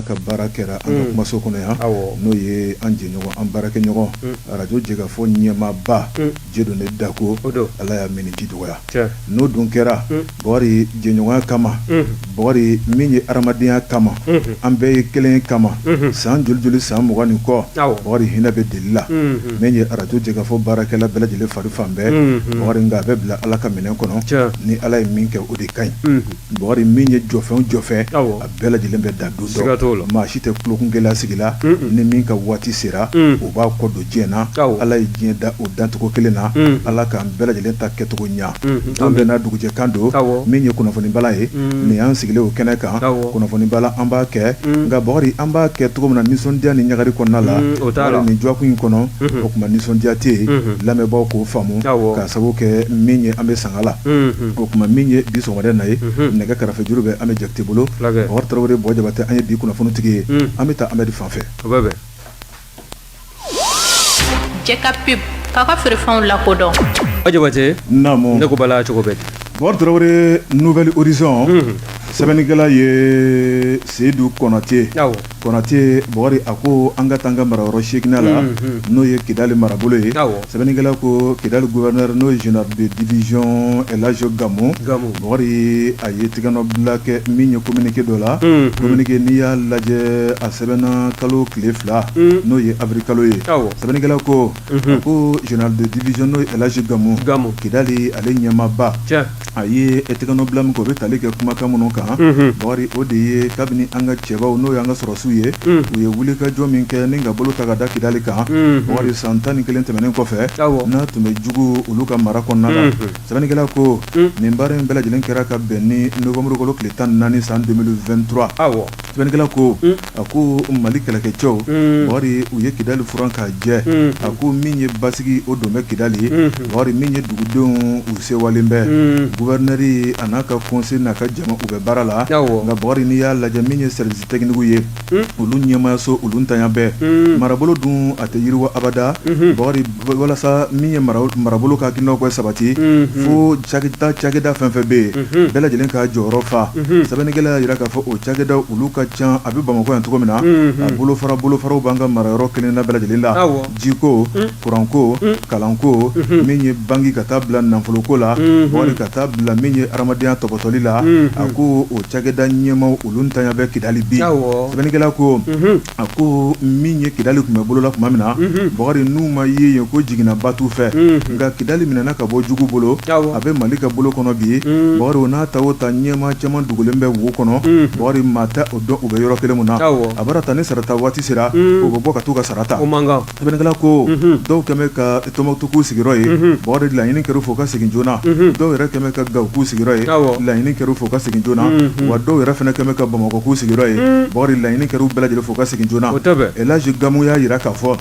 ka baara kɛra an ka kumaso kɔnɔ yan, n'o ye an jɛɲɔgɔn, an baarakɛɲɔgɔn, arajo Jɛkafɔ ɲɛmaaba Dieudonné Dako, Ala y'a minniji dɔgɔya. N'o dun kɛra, Bukari, jɛɲɔgɔnya kama, Bukari, min ye hadamadenya kama, an bɛɛ ye kelen kama, san joli joli, san 20 ni kɔ, Bukari, hinɛ bɛ deli la. Min ye arajo Jɛkafɔ baarakɛla bɛɛ lajɛlen fari fan bɛɛ, Bukari, nka a bɛ bila Ala ka minɛn kɔnɔ, ni Ala ye min kɛ, o de ka ɲi. Bukari, min ye jɔfɛn o jɔfɛn, a bɛɛ lajɛlen bɛ dan don dɔ, maa si tɛ tulokun gɛlɛya sigi la, ni min ka waati sera, o b'a kɔ don diɲɛ na. Ala ye diɲɛ da o dancogo kelen na. Ala k'an bɛɛ lajɛlen ta kɛcogo ɲɛ. Don bɛɛ n'a dugujɛ kan don. Min ye kunnafonibala ye, nin y'an sigilen o kɛnɛ kan. Kunnafonibala, an b'a kɛ, nka Bukari, an b'a kɛ cogo min na, nisɔndiya ni ɲagari kɔnɔna la, nin dɔgɔkun in kɔnɔ, o tuma nisɔndiya tɛ yen. Lamɛnbaaw k'o faamu, k'a sababu kɛ min ye, an bɛ sanga la. O tuma, min ye bi sɔgɔmada in na ye, nɛgɛ karafe juru bɛ Amɛdi Jakite bolo. Bukari Tarawele, Buwa Jabatɛ, an ye bi kunnafonitigi ye. An bɛ taa Amɛdi fan fɛ. Jɛka pub k'a ka feerefɛnw lakodɔn. Jabatɛ, naamu. Ne ko bala, cogo bɛ? Bukari Tarawele, Nouvel Horizon sɛbɛnnikɛla ye Seyidu Kɔnate. Kɔnate Bukari, a ko an ka taa an ka marayɔrɔ seeginnan la, n'o ye Kidali marabolo ye. Sɛbɛnnikɛla ko Kidali gouverneur, n'o ye général de division Elhadj Gamou Bukari, a ye tɛgɛnɔbila kɛ min ye communiqué dɔ la. Communiqué, n'i y'a lajɛ, a sɛbɛnna kalo tile 2, n'o ye avril kalo ye. Sɛbɛnnikɛla ko, a ko général de division, n'o ye Elhadj Gamou, Kidali ale ɲɛmaaba, a ye tɛgɛnɔbila min kɛ, o bɛ tali kɛ kumakan minnu kan, Bukari, o de ye kabini an ka cɛbaw, n'o ye an ka sɔrɔsiw ye, u ye wulikajɔ min kɛ ni ka bolo ta ka da Kidali kan, Bukari, san 11 tɛmɛnen kɔfɛ, n'a tun bɛ jugu olu ka mara kɔnɔna la. Sɛbɛnnikɛla ko nin baara in bɛɛ lajɛlen kɛra ka bɛn ni novembre kalo tile 14 san 2023. Sɛbɛnnikɛla ko, a ko Mali kɛlɛkɛcɛw, Bukari, u ye Kidali furan k'a jɛ. A ko min ye basigi, o don bɛ Kidali. Bukari, min ye dugudenw, u sewalen bɛ. Gouverneur a n'a ka conseil n'a ka jama, u bɛ baara la. Nka Bukari, n'i y'a lajɛ, min ye service technique ye, olu ɲɛmaayaso, olu ntanya bɛɛ. Marabolo dun, a tɛ yiriwa abada, Bukari, walasa min ye marabolo ka hakilinaw ka sabati, fo cakɛda fɛn fɛn bɛ yen, bɛɛ lajɛlen ka jɔyɔrɔ fa. Sɛbɛnnikɛla y'a jira k'a fɔ o cakɛda, olu ka ca. A bɛ Bamakɔ yan cogo min na, a bolofara bolofaraw b'an ka marayɔrɔ kelen na bɛɛ lajɛlen la: jiko, kuranko, kalanko, min ye banki, ka taa bila nafoloko la, Bukari, ka taa bila min ye hadamadenya tɔpɔtɔli la. A ko o cakɛda ɲɛmaaw, olu ntanya bɛ Kidali bi. Sɛbɛnnikɛla ko, a ko min ye Kidali tun bɛ bolola tuma min na, Bukari, n'u ma ye yen ko jiginnaba t'u fɛ. Nka Kidali minɛna ka bɔ jugu bolo, a bɛ Mali ka bolo kɔnɔ bi. Bukari, o n'a ta o ta, ɲɛmaa caman dogolen bɛ wo kɔnɔ. Bukari, maa tɛ o dɔn u bɛ yɔrɔ kelen min na. A bara ta ni sarata waati sera, u bɛ bɔ ka t'u ka sara ta. Sɛbɛnnikɛla ko dɔw kɛmɛ ka Tɔnbukutu k'u sigiyɔrɔ ye, Bukari, laɲini kɛra u fɛ u ka segin joona. Dɔw yɛrɛ kɛmɛ ka Gawo k'u sigiyɔrɔ ye, laɲini kɛra u fɛ u ka segin joona. Wa dɔw yɛrɛ fana kɛmɛ ka Bamakɔ k'u sigiyɔrɔ ye, Bukari, laɲini kɛra u bɛɛ lajɛlen fɛ u ka segin joona. Elhadj Gamou y'a jira k'a fɔ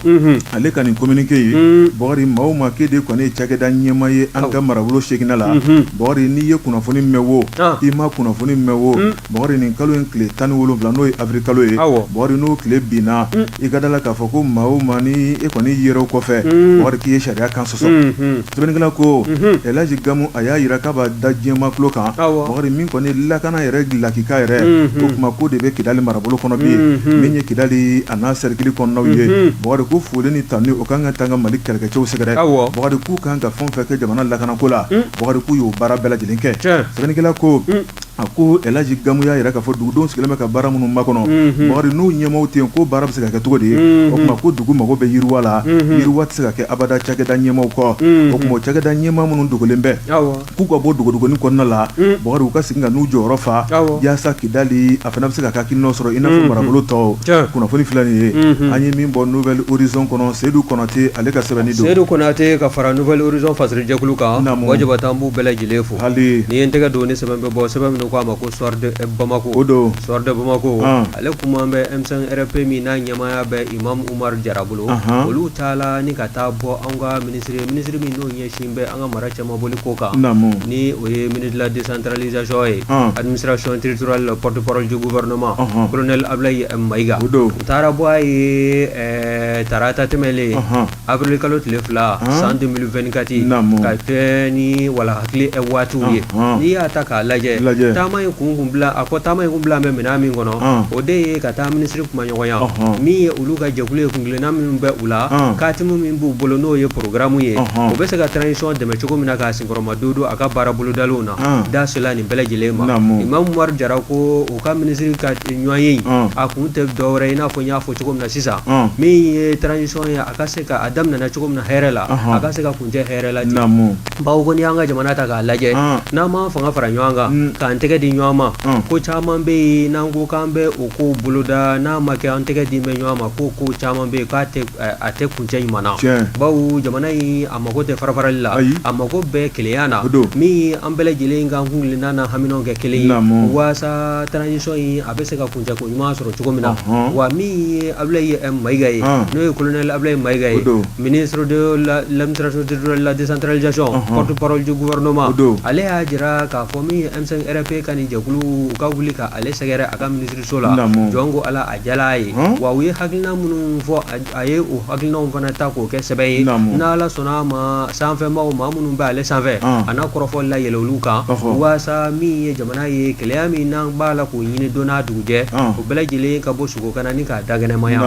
ale ka nin communiqué ye, Bukari, maa o maa k'e de kɔni ye cakɛda ɲɛmaa ye an ka marabolo seeginnan la, Bukari, n'i ye kunnafoni mɛn wo, i ma kunnafoni mɛn wo, Bukari, nin kalo in tile 17, n'o ye avril kalo ye, Bukari, n'o tile binna, i ka da la k'a fɔ ko maa o maa ni e kɔni yera o kɔfɛ, Bukari, k'i ye sariya kan sɔsɔ. Sɛbɛnnikɛla ko Elhadj Gamou, a y'a jira k'a b'a da diɲɛmaa tulo kan, Bukari, min kɔni lakana yɛrɛ lakika yɛrɛ, o tuma ko de bɛ Kidali marabolo kɔnɔ bi. Min ye Kidali a n'a sɛrikili kɔnɔnaw ye, Bukari, ko foli ni tanuni, o kan ka taa ka Mali kɛlɛkɛcɛw sɛgɛrɛ. Bukari, k'u kan ka fɛn o fɛn kɛ jamana lakanako la, Bukari, k'u y'o baara bɛɛ lajɛlen kɛ. Sɛbɛnnikɛla ko, a ko Elhadj Gamou y'a jira k'a fɔ dugudenw sigilen bɛ ka baara minnu makɔnɔ, Bukari, n'u ɲɛmaaw tɛ yen, ko baara bɛ se ka kɛ cogo di? O tuma ko dugu mago bɛ yiriwa la. Yiriwa tɛ se ka kɛ abada cakɛda ɲɛmaaw kɔ. O tuma cakɛda ɲɛmaa minnu dogolen bɛ, k'u ka bɔ dogodogonin kɔnɔna la, Bukari, u ka segin ka n'u jɔyɔrɔ fa, yaasa Kidali a fana bɛ se ka hakilinaw sɔrɔ i n'a fɔ marabolo tɔw. Kunnafoni filɛ nin ye, an ye min bɔ Nouvel Horizon kɔnɔ, Seyidu Kɔnate, ale ka sɛbɛnni don. Seyidu Kɔnate ka fara Nouvel Horizon fasirijɛkulu kan, Jabate, an b'u bɛɛ lajɛlen fo. Hali ni ye n tɛgɛ don ni sɛbɛn bɛ bɔ, sɛbɛn min ko a ma ko Soir de Bamako. O don. Soir de Bamako, ale kuma bɛ M5 RP min n'a ɲɛmaaya bɛ Imam Umaru Jara bolo, olu taala ni ka taa bɔ an ka minisiri, minisiri min n'o ɲɛsin bɛ an ka mara cɛmaboli ko kan, ni o ye ministre de la décentralisation ye, administration territoriale, porte-parole du gouvernement, colonel Ablaye Mayiga. O don. U taara bɔ a ye. Tarata tɛmɛnlen avril kalo tile 2 san 2024 ka kɛɲɛ ni wala hakili waatiw ye n'i y'a ta k'a lajɛ taama in kun bila a ko taama in kun bila bɛ minɛn min kɔnɔ o de ye ka taa minisiri kumaɲɔgɔnya min ye olu ka jɛkulu ye kuntilenna minnu bɛ u la katimu min b'u bolo n'o ye programme ye o bɛ se ka transition dɛmɛ cogo min na k'a senkɔrɔma don a ka baara bolodalenw na da sela nin bɛɛ lajɛlen ma Imam Umaru Jara ko u ka minisiri ka ɲɔgɔnye in a kun tɛ dɔwɛrɛ i n'a fɔ n y'a fɔ cogo min na sisan min ye transition ye a ka se ka a daminɛna cogo min na hɛrɛ la a ka se ka kuncɛ hɛrɛ la ten bawo ko n'i y'an ka jamana ta k'a lajɛ n'an m'an fanga fara ɲɔgɔn kan k'an tɛgɛ di ɲɔgɔn ma ko caman bɛ yen n'an ko k'an bɛ o kow boloda n'a ma kɛ an tɛgɛ di bɛ ɲɔgɔn ma ko ko caman bɛ yen k'a tɛ a tɛ kuncɛ ɲuman na bawo jamana in a mako tɛ farafarali la a mako bɛ kelenya na min an bɛɛ lajɛlen ka kuntilenna n'an haminaw kɛ kelen ye waasa transition in a bɛ se ka kuncɛ ko ɲuman sɔrɔ cogo min na wa min ye Abulayi Mayiga ye n'o ye colonel Abulayi Mayiga ye ministre de l'administration territoriale de la décentralisation porte-parole du gouvernement ale y'a jira k'a fɔ min ye M5 RFP ka nin jɛkulu u ka wuli ka ale sɛgɛrɛ a ka minisiriso la jɔn ko Ala a diyala a ye wa u ye hakilina minnu fɔ a ye o hakilinaw fana ta k'o kɛ sɛbɛn ye n'Ala sɔnna a ma sanfɛmaaw maa minnu bɛ ale sanfɛ a n'a kɔrɔfɔ layɛlɛ olu kan waasa min ye jamana ye kelenya min n'an b'a la k'o ɲini don n'a dugujɛ o bɛɛ lajɛlen ka bɔ sugo ka na ni k'a dakɛnɛmaya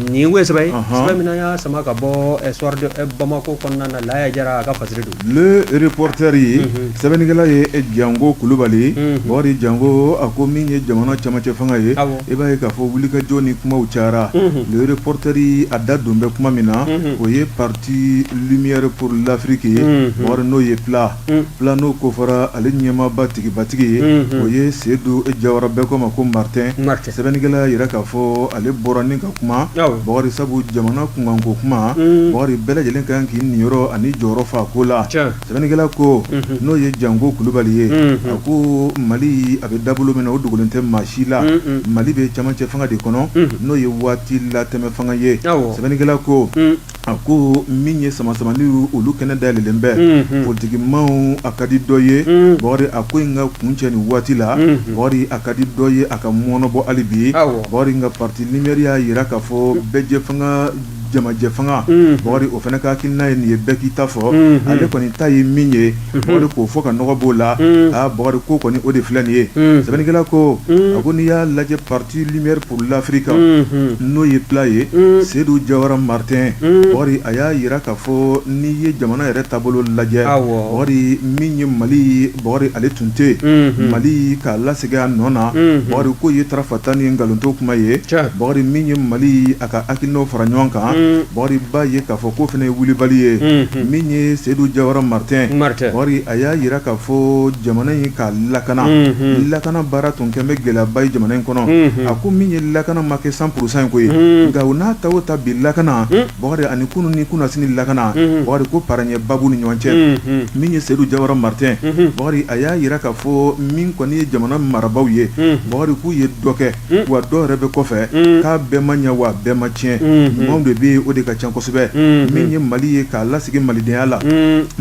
nin ye sɛbɛn ye sɛbɛn min y'a sama ka bɔ Soir de Bamako kɔnɔna na Laya Jara a ka fasiri don. Le Reporter ye sɛbɛnnikɛla ye Jango Kulubali Bakari Jango a ko min ye jamana camancɛ fanga ye i b'a ye k'a fɔ wulikajɔ ni kumaw cayara Le Reporter a da don bɛ kuma min na o ye Parti Lumière pour l'Afrique ye Bakari n'o ye PLA PLA n'o ko fɔra ale ɲɛmaaba tigibatigi ye o ye Seyidu Jawara bɛɛ ko ma ko Martin sɛbɛnnikɛla y'a jira k'a fɔ ale bɔra ni ka kuma Bakari sabu jamana kunkanko kuma Bakari bɛɛ lajɛlen ka kan k'i niyɔrɔ ani jɔyɔrɔ fa ko la sɛbɛnnikɛla ko n'o ye Jango Kulubali ye a ko Mali a bɛ dabolo min na o dogolen tɛ maa si la Mali bɛ camancɛ fanga de kɔnɔ n'o ye waati latɛmɛ fanga ye sɛbɛnnikɛla ko a ko min ye samasamani olu kɛnɛ dayɛlɛlen bɛ politikimaw a ka di dɔ ye Bakari a ko in ka kuncɛ nin waati la Bakari a ka di dɔ ye a ka mɔnɔbɔ hali bi Bakari nka Parti Lumière y'a jira k'a fɔ bɛɛjɛ fanga jamajɛ fanga Bakari o fana ka hakilina ye nin ye bɛɛ k'i ta fɔ ale kɔni ta ye min ye Bakari k'o fɔ ka nɔgɔ b'o la aa Bakari ko kɔni o de filɛ nin ye sɛbɛnnikɛla ko a ko n'i y'a lajɛ Parti Lumière pour l'Afrique n'o ye PLA ye Seyidu Jawara Martin Bakari a y'a jira k'a fɔ n'i ye jamana yɛrɛ taabolo lajɛ Bakari min ye Mali ye Bakari ale tun tɛ yen Mali k'a lasegin a nɔ na Bakari k'o ye tarafata ni nkalonto kuma ye Bakari min ye Mali a ka hakilinaw fara ɲɔgɔn kan Bakari b'a ye k'a fɔ k'o fana ye wulibali ye min ye Seyidu Jawara Martin Bakari a y'a jira k'a fɔ jamana in ka lakana lakana baara tun kɛlen bɛ gɛlɛyaba ye jamana in kɔnɔ a ko min ye lakana ma kɛ 100% ye koyi nka o n'a ta o ta bi lakana Bakari ani kunun ni kunasini lakana Bakari ko paraɲɛba b'u ni ɲɔgɔn cɛ min ye Seyidu Jawara Martin Bakari a y'a jira k'a fɔ min kɔni ye jamana marabaaw ye Bakari k'u ye dɔ kɛ wa dɔ yɛrɛ bɛ kɔfɛ k'a bɛɛ ma ɲɛ wa bɛɛ ma tiɲɛ ɲumanw de bɛ yen o de ka ca kosɛbɛ min ye Mali ye k'a lasegin malidenya la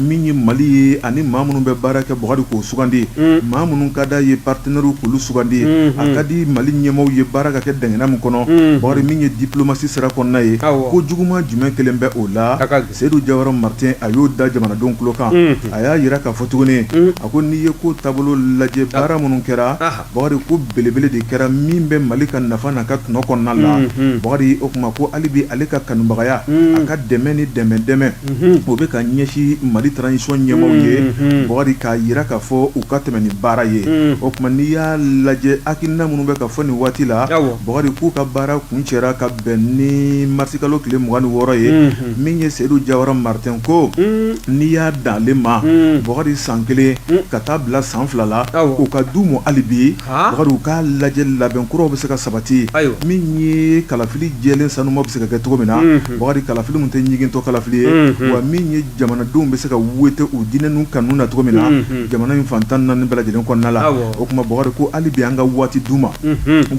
min ye Mali ye ani maa minnu bɛ baara kɛ Bakari k'o sugandi maa minnu ka d'a ye partenaires k'olu sugandi a ka di Mali ɲɛmaaw ye baara ka kɛ dɛngɛnna min kɔnɔ Bakari min ye diplomatie sira kɔnɔna ye ko juguman jumɛn kelen bɛ o la Seyidu Jawara Martin a y'o da jamanadenw tulo kan a y'a jira k'a fɔ tuguni a ko n'i ye ko taabolo lajɛ baara minnu kɛra Bakari ko belebele de kɛra min bɛ Mali ka nafa n'a ka tɔnɔ kɔnɔna la Bakari o tuma ko hali bi ale ka kanubagaya a ka dɛmɛ ni dɛmɛ dɛmɛ o bɛ ka ɲɛsin Mali transition ɲɛmaaw ye Bakari k'a jira k'a fɔ u ka tɛmɛ ni baara ye o tuma n'i y'a lajɛ hakilina minnu bɛ ka fɔ nin waati la Bakari k'u ka baara kuncɛra ka bɛn ni marisikalo tile 26 ye min ye Seyidu Jawara Martin ko n'i y'a dan ale ma Bakari san kelen ka taa bila san 2 la u ka d'u ma hali bi Bakari u k'a lajɛ labɛn kuraw bɛ se ka sabati min ye kalafili jɛlen sanuma bɛ se ka kɛ cogo min na Bakari kalafili min tɛ ɲigintɔ kalafili ye wa min ye jamanadenw bɛ se ka wote u diinɛ n'u kanu na cogo min na jamana in fan 14 bɛɛ lajɛlen kɔnɔna la o tuma Bakari ko hali bi an ka waati d'u ma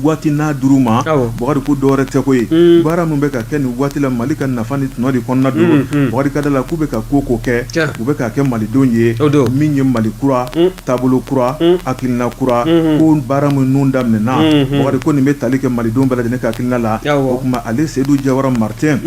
waati n'a dir'u ma Bakari ko dɔwɛrɛ tɛ ko ye baara min bɛ ka kɛ nin waati la Mali ka nafa ni tɔnɔ de kɔnɔna don Bakari ka da la k'u bɛ ka ko ko kɛ u bɛ k'a kɛ malidenw ye min ye Mali kura taabolo kura hakilina kura ko baara minnu daminɛna Bakari ko nin bɛ tali kɛ malidenw bɛɛ lajɛlen ka hakilina la o tuma ale Seyidu Jawara Martin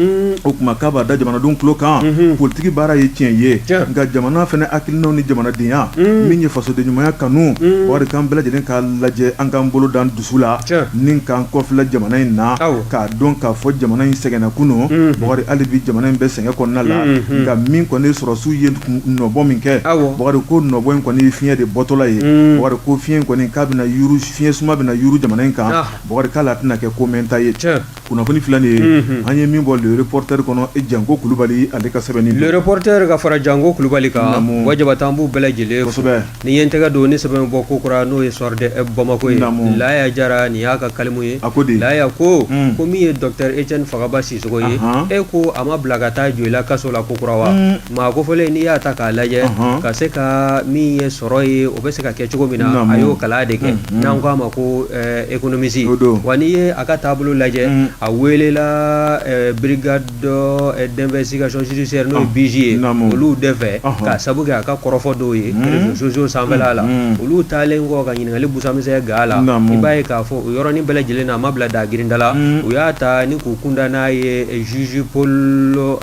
O tuma k'a b'a da jamanadenw tulo kan, politiki baara ye tiɲɛ ye, nka jamana fana hakilinaw ni jamanadenya min ye fasoden ɲumanya kanu, Bukari, k'an bɛɛ lajɛlen k'a lajɛ, an k'an bolo d'an dusu la ni k'an kɔfilɛ jamana in na, k'a dɔn k'a fɔ jamana in sɛgɛnna kunun. Bukari, hali bi jamana in bɛ sɛgɛn kɔnɔna la, nka min kɔni sɔrɔsiw ye nɔbɔ min kɛ, Bukari, ko nɔbɔ in kɔni ye fiɲɛ de bɔtɔla ye. Bukari ko fiɲɛ in kɔni k'a bɛna yuru, fiɲɛ suma bɛna yuru jamana in kan. Bukari, k'a la tɛna kɛ ko mɛnta ye. Kunnafoni filɛ nin ye, an ye min bɔ Le Reporter kɔnɔ, Janko Kulubali ale ka sɛbɛnni. Le Reporter ka fara Janko Kulubali kan, Buwa Jabate, an b'u bɛɛ lajɛlen fo. Ni ye n tɛgɛ don ni sɛbɛn bɔ ko kura, n'o ye Soir de Bamako ye, Laya Jara nin y'a ka kalimu ye. A ko di? Laya ko ko min ye docteur Etienne Fagaba Sisoko ye, e ko a ma bila ka taa Joyila kaso la ko kura wa? Maa kofɔlen, n'i y'a ta k'a lajɛ, ka se ka min ye sɔrɔ ye, o bɛ se ka kɛ cogo min na, a y'o kalan de kɛ, n'an ko a ma ko économiste. Wa n'i ye a ka taabolo lajɛ, a welela brigade d'investigation judiciaire, n'o ye BIJ ye, olu de fɛ, k'a sabu kɛ a ka kɔrɔfɔ dɔw ye réseaux sociaux sanfɛla la. Olu taalen kɔ ka ɲininkali busamisɛn ga la, i b'a ye k'a fɔ o yɔrɔnin bɛɛ lajɛlen na, a ma bila daa girinda la. U y'a ta ni k'u kunda n'a ye juge pôle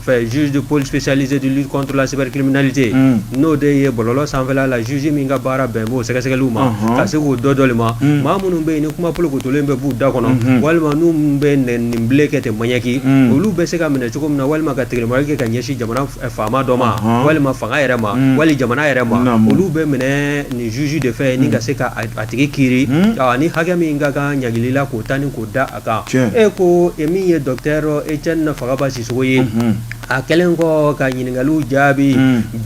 fɛ, juge de pôle spécialisé de lutte contre la cybercriminalité, n'o de ye bɔlɔlɔ sanfɛla la juge min ka baara bɛn b'o sɛgɛsɛgɛliw ma, ka se k'o dɔ dɔ ma maa minnu bɛ yen ni kuma polokotolen bɛ b'u da kɔnɔ, walima n'u bɛ nin bilen kɛ ten maɲɛki, olu bɛ se ka minɛ cogo min na, walima ka tigɛlimali kɛ ka ɲɛsin jamana faama dɔ ma, walima fanga yɛrɛ ma, wali jamana yɛrɛ ma, olu bɛ minɛ nin juge de fɛ ni ka se ka a tigi kiiri ni hakɛ min ka kan ɲangili la, k'o ta ni k'o da a kan. E ko min ye docteur Etienne Fagaba Sisoko ye, a kɛlen kɔ ka ɲininkaliw jaabi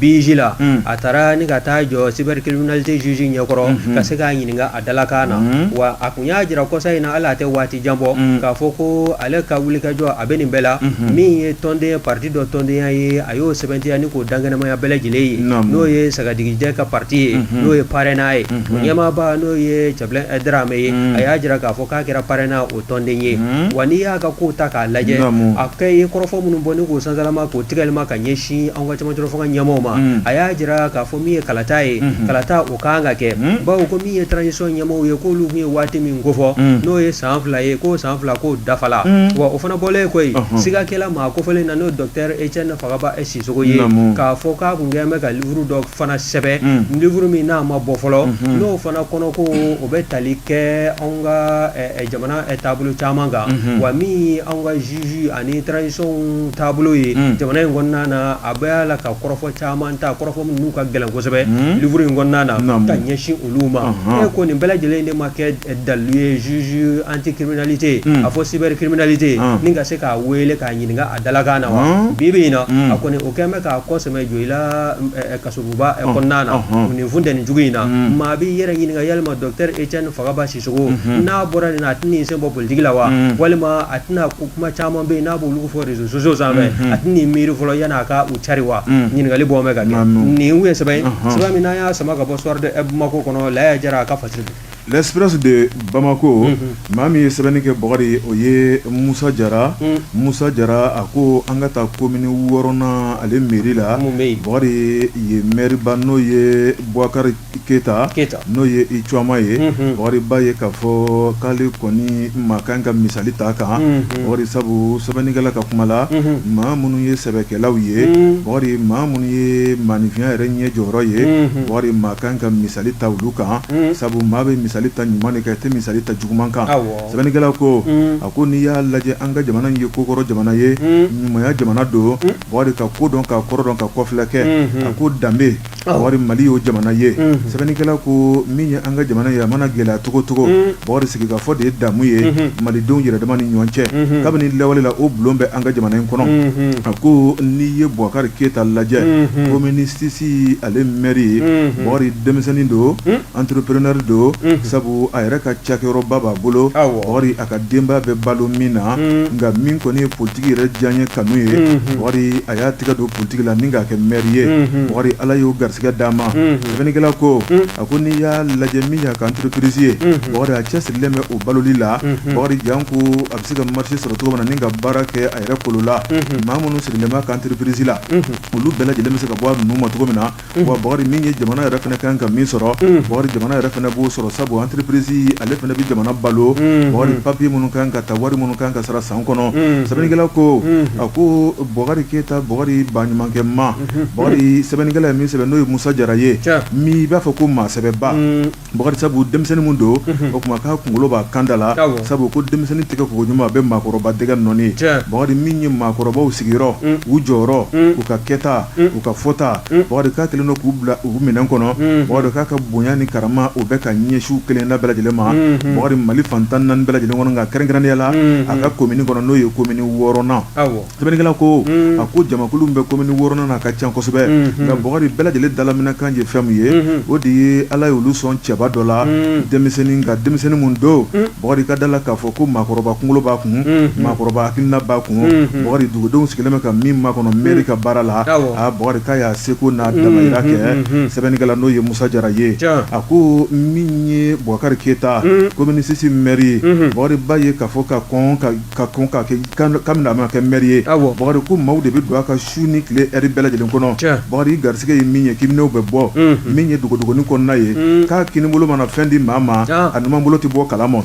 BIJ la, a taara ni ka taa jɔ cybercriminalité juge ɲɛkɔrɔ ka se k'a ɲininka a dalakan na. Wa a kun y'a jira kɔsa in na, hali a tɛ waati jan bɔ, k'a fɔ ko ale ka wulikajɔ a bɛ nin bɛɛ la, min ye tɔnden parti dɔ tɔndenya ye, a y'o sɛbɛntiya ni k'o dankɛnɛmaya bɛɛ lajɛlen ye, n'o ye Sagadigi ka parti ye, n'o ye PARENA ye, o ɲɛmaaba n'o ye Cɛbilen Dramɛ ye. A y'a jira k'a fɔ k'a kɛra PARENA o tɔnden ye. Wa n'i y'a ka kow ta k'a lajɛ, a kɛ ye kɔrɔfɔ minnu bɔ ni k'o sansalama k'o tigɛlima ka ɲɛsin an ka cɛmancɛ fanga ɲɛmaaw ma, a y'a jira k'a fɔ min ye kalata ye, kalata o kan ka kɛ, bawo ko min ye transition ɲɛmaaw ye, k'olu tun ye waati min kofɔ, n'o ye san 2 ye, k'o san 2 k'o dafala. Wa o fana bɔlen kɔ yen, siga kɛla maa kofɔlen na, n'o docteur Etienne Fagaba Sisoko ye, k'a fɔ k'a kun kɛlen bɛ ka livre dɔ fana sɛbɛn, livre min n'a ma bɔ fɔlɔ, n'o fana kɔnɔ ko o bɛ tali kɛ anw ka jamana taabolo caman kan. Wa min anw ka juge ani transition taabolo ye jamana in kɔnɔna na, a bɛ la ka kɔrɔfɔ caman ta, kɔrɔfɔ minnu ka gɛlɛn kosɛbɛ livre in kɔnɔna na ka ɲɛsin olu ma. E ko nin bɛɛ lajɛlen de ma kɛ dalilu ye juge anticriminalité, a fɔ cybercriminalité, ni ka se k'a wele k'a ɲininka a dalakan na. Wa bi bi in na, a kɔni o kɛlen bɛ k'a kɔ sɛmɛ Joyila kasoba kɔnɔna na nin funteni jugu in na. Maa b'i yɛrɛ ɲininka yalima docteur Etienne Fagaba Sisoko, n'a bɔra nin na, a tɛn'i sen bɔ politiki la wa? Walima a tɛna kuma caman bɛ yen n'a b'olu fɔ réseaux sociaux sanfɛ, a tɛn'i miiri fɔlɔ yanni a ka u cari wa? Ɲininkali bɔ bɛ ka kɛ. Nin ye sɛbɛn sɛbɛn min n'an y'a sama ka bɔ Soir de Bamako kɔnɔ, Laya Jara a ka fasiri. L'Express de Bamako, maa min ye sɛbɛnni kɛ, Bukari, o ye Musa Jara. Musa Jara a ko an ka taa commune 6nan ale mairie la. Bukari, ye maire ba, n'o ye Bubakari Keyita, n'o ye i cma ye. Bukari b'a ye k'a fɔ k'ale kɔni maa kan ka misali ta kan. Bukari, sabu sɛbɛnnikɛla ka kuma la, maa minnu ye sɛbɛkɛlaw ye, Bukari, maa minnu ye maaninfinya yɛrɛ ɲɛ jɔyɔrɔ ye, Bukari, maa kan ka misali ta olu kan, sabu maa bɛ misali ta ɲuman de kan, i tɛ misali ta juguman kan. Sɛbɛnnikɛla ko, a ko n'i y'a lajɛ, an ka jamana in ye kokɔrɔ jamana ye, ɲumanya jamana don. Bukari, ka ko dɔn, ka kɔrɔ dɔn, ka kɔfilɛ kɛ, a ko danbe, Bukari, Mali y'o jamana ye. Sɛbɛnnikɛla ko min ye an ka jamana ye, a mana gɛlɛya cogo cogo, Bukari, sigikafɔ de ye damu ye malidenw yɛrɛ dama ni ɲɔgɔn cɛ. Kabini lawale la, o bulon bɛ an ka jamana in kɔnɔ. A ko n'i ye Bubakari Keyita lajɛ, commune 6 ale maire ye, Bukari, denmisɛnnin don, entrepreneur don, sabu a yɛrɛ ka cakɛyɔrɔba b'a bolo. Bukari, a ka denbaya bɛ balo min na. Nka min kɔni ye politiki yɛrɛ diyaɲɛ kanu ye, Bukari, a y'a tɛgɛ don politiki la ni k'a kɛ maire ye. Bukari, Ala y'o gari garisɛgɛ d'a ma. Sɛbɛnnikɛla ko, a ko n'i y'a lajɛ min y'a ka entreprise ye, Bukari, a cɛsirilen bɛ o baloli la. Bukari, janko a bɛ se ka marché sɔrɔ cogo min na ni ka baara kɛ a yɛrɛ kolo la, maa minnu sirilen b'a ka entreprise la, olu bɛɛ lajɛlen bɛ se ka bɔ a nu ma cogo min na. Wa Bukari, min ye jamana yɛrɛ fana kan ka min sɔrɔ, Bukari, jamana yɛrɛ fana b'o sɔrɔ, sabu entreprise ale fana bɛ jamana balo. Bukari, papier minnu kan ka ta, wari minnu kan ka sara san kɔnɔ. Sɛbɛnnikɛla ko, a ko Bukari Keyita, Bukari baɲumankɛ ma. Bukari, sɛbɛnnikɛla ye min sɛbɛn, n'o ye Musa Jara ye, min i b'a fɔ ko maa sɛbɛba. Bukari, sabu denmisɛnnin min don, o tuma k'a kunkolo b'a kan da la, sabu ko denmisɛnnin tɛgɛ ko ɲuman a bɛ maakɔrɔba dɛgɛ nɔɔni. Bukari, min ye maakɔrɔbaw sigiyɔrɔ, u jɔyɔrɔ, u ka kɛta, u ka fɔta, Bukari, k'a kɛlen don k'u bila u minɛn kɔnɔ. Bukari, k'a ka bonya ni karama, o bɛ ka ɲɛsin u kelenna bɛɛ lajɛlen ma. Bukari, Mali fan 14 bɛɛ lajɛlen kɔnɔ, nka kɛrɛnkɛrɛnnenya la a ka komini kɔnɔ, n'o ye komini 6nan. Sɛbɛnnikɛla ko, a ko jamakulu min bɛ komini 6nan na ka ca kosɛbɛ, nka Bukari, bɛɛ lajɛlen dalaminɛkan ye fɛn min ye, o de ye Ala ye olu sɔn cɛba dɔ la, denmisɛnnin, nka denmisɛnnin min don, Bukari, ka da la k'a fɔ ko maakɔrɔba kunkolo b'a kun, maakɔrɔba hakilina b'a kun. Bukari, dugudenw sigilen bɛ ka min makɔnɔ mɛri ka baara la, a Bukari, k'a y'a seko n'a damayira kɛ. Sɛbɛnnikɛla, n'o ye Musa Jara ye, a ko min ye Bukari Keyita, komini six mɛri ye, Bukari b'a ye k'a fɔ ka kɔn ka kɔn ka kɛ kabini a ma kɛ mɛri ye, Bukari, ko maaw de bɛ don a ka su ni tile ɛri bɛɛ lajɛlen kɔnɔ. Bukari, garisɛgɛ ye min ye, k'i bɛ bɔ min ye dogodogonin kɔnɔna ye, k'a kinibolo mana fɛn di maa ma, a numanbolo tɛ bɔ kalama.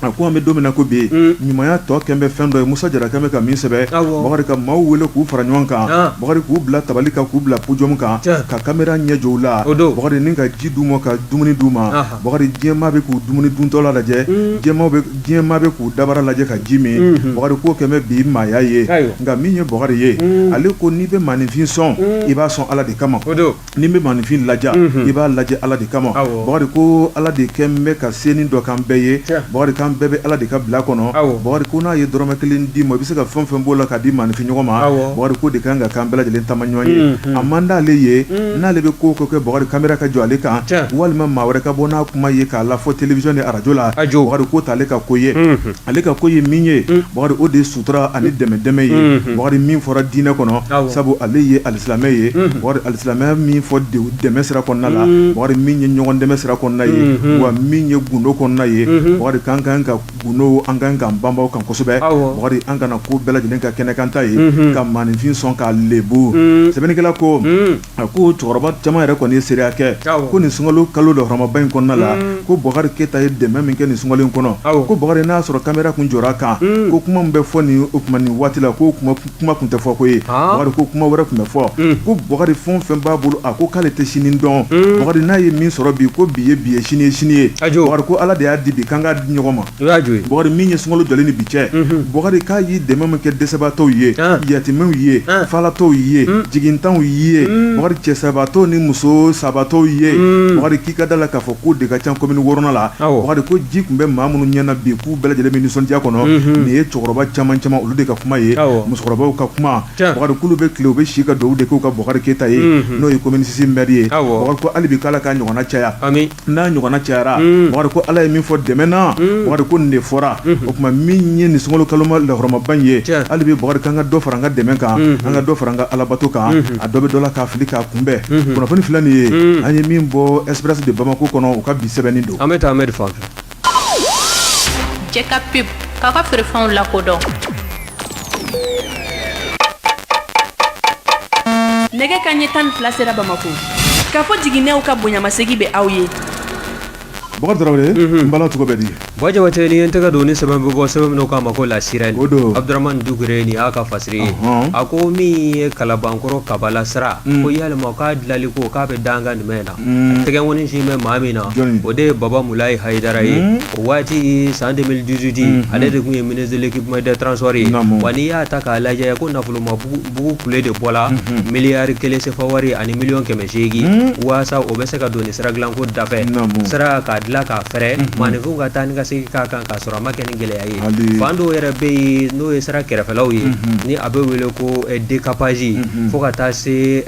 A ko an bɛ don min na ko bi, ɲumanya tɔ kɛn bɛ fɛn dɔ ye. Musa Jara kɛn bɛ ka min sɛbɛn, Bukari, ka maaw wele k'u fara ɲɔgɔn kan, Bukari, k'u bila tabali kan, k'u bila podium kan, ka kamera ɲɛ jɔ u la, Bukari, ni ka ji d'u ma, ka dumuni d'u ma. Bukari, diɲɛmaa bɛ k'u dumuni duntɔla lajɛ, diɲɛmaa bɛ k'u dabara lajɛ ka ji min. Bukari, k'o kɛn bɛ bi maaya ye. Nka min ye Bukari ye, ale ko n'i bɛ maaninfin sɔn, i b'a sɔn Ala de kama. N'i bɛ maaninfin laja, i b'a lajɛ Ala de kama. Bukari ko Ala de kɛn bɛ ka senin dɔ k'an bɛɛ ye. Bukari, k'an bɛɛ bɛ Ala de ka bila kɔnɔ. Bukari ko n'a ye dɔrɔmɛ kelen d'i ma, i bɛ se ka fɛn fɛn b'o la k'a di maaninfin ɲɔgɔn ma. Bukari k'o de kan ka k'an bɛɛ lajɛlen taama ɲɔgɔn ye. A man d'ale ye n'ale bɛ ko ko kɛ, Bukari, kamera ka jɔ ale kan, walima maa wɛrɛ ka bɔ n'a kuma ye k'a lafɔ télévision ni arajo la. Bukari k'o t'ale ka ko ye. Ale ka ko ye min ye, Bukari, o de ye sutura ani dɛmɛ dɛmɛ ye. Bukari, min fɔra diinɛ kɔnɔ, sabu ale ye alisilamɛ ye. Bukari, alisilamɛya min fɔ dɛmɛ sira kɔnɔna la, Bukari, min ye ɲɔgɔn dɛmɛ sira kɔnɔna ye, wa min ye gundo kɔnɔna ye, Bukari, k'an kan ka gundo, an kan k'an banba o kan kosɛbɛ. Bukari, an kana ko bɛɛ lajɛlen ka kɛnɛkanta ye, ka maaninfin sɔn k'a lebu. Sɛbɛnnikɛla ko, a ko cɛkɔrɔba caman yɛrɛ kɔni ye seereya kɛ ko nin sunkalo kalo lahɔrɔmaba in kɔnɔna la, ko Bukari Keyita ye dɛmɛ min kɛ nin sunkalo in kɔnɔ, ko Bukari, n'a sɔrɔ kamera kun jɔra a kan, ko kuma min bɛ fɔ nin o tuma nin waati la, ko kuma kun tɛ fɔ ko ye. Bukari ko kuma wɛrɛ tun bɛ fɔ. Ko Bukari, fɛn o fɛn b'a bolo, a ko k'ale tɛ sini dɔn. Bukari, n'a ye min sɔrɔ bi, ko bi ye bi ye, sini ye sini ye. Bukari ko Ala de y'a di bi, k'an k'a di ɲɔgɔn ma. Bukari, min ye sunkalo jɔlen ni bi cɛ, Bukari k'a ye dɛmɛ min kɛ dɛsɛbaatɔw ye, yatimɛw ye, falatɔw ye, jigintanw ye, Bukari, cɛ sabatɔw ni muso sabatɔw ye, Bukari k'i ka da la k'a fɔ k'o de ka ca commune wɔɔrɔnan la. Bukari ko ji tun bɛ maa minnu ɲɛ na bi, k'u bɛɛ lajɛlen bɛ nisɔndiya kɔnɔ. Nin ye cɛkɔrɔba caman caman, olu de ka kuma ye, musokɔrɔbaw ka kuma. Bukari k'olu bɛ tile, u bɛ si ka dugawu de k'u ka Bukari Keyita ye, n'o ye commune six maire ye. Bukari ko hali bi k'Ala k'a ɲɔgɔnna caya. N'a ɲɔgɔnna cayara. Bukari ko Ala ye min fɔ dɛmɛ na, Bukari ko nin de fɔra. O tuma min ye nin sunkalo kaloma lahɔrɔmaba in ye, hali bi Bukari k'an ka dɔ fara an ka dɛmɛ kan, an ka dɔ fara an ka alabato kan. A dɔ bɛ dɔ la k'a fili k'a kunbɛn. Kunnafoni filɛ nin ye, an ye min bɔ Express de Bamako kɔnɔ, u ka bi sɛbɛnni don. An bɛ taa Ahmed fan fɛ. Jɛ ka pub k'aw ka feerefɛnw lakodɔn. Nɛgɛ kanɲɛ 12 sera Bamakɔ. Kafo jiginɛw ka bonyamasegin bɛ aw ye. Bukari Tarawele, n bala cogo bɛ di? Buwa Jabate, ni ye n tɛgɛ don ni sɛbɛn bɛ bɔ, sɛbɛn min n'u k'a ma ko La Sirène, o don, Abudramani Dukure nin y'a ka fasiri ye. A ko min ye Kalabankɔrɔ Kabala sira, ko yalima k'a dilali ko k'a bɛ dankan jumɛn na? Tɛgɛnkɔni sin bɛ maa min na, o de ye Baba Mulayi Hayidara ye. O waati san 2018, ale de tun ye ministre de l'équipement et des transports ye. Wa n'i y'a ta k'a lajɛ, ko nafoloma bugu kule de bɔla miliyari kelen sefa wari ani miliyɔn 800, waasa o bɛ se ka don ni sira dilanko dafɛ, sira k'a dilan k'a fɛrɛ, maaninfinw ka taa ni ka segin k'a kan k'a sɔrɔ a ma kɛ ni gɛlɛya ye. Fan dɔw yɛrɛ bɛ yen n'o ye sira kɛrɛfɛlaw ye, ni a bɛ wele ko décapage, fo ka taa se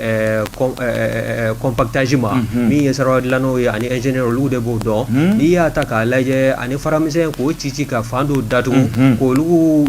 compactage ma. Min ye sira dilannaw ye ani ingénieur, olu de b'o dɔn. N'i y'a ta k'a lajɛ, ani faramisɛn k'o ci ci ka fan dɔw datugu, k'olu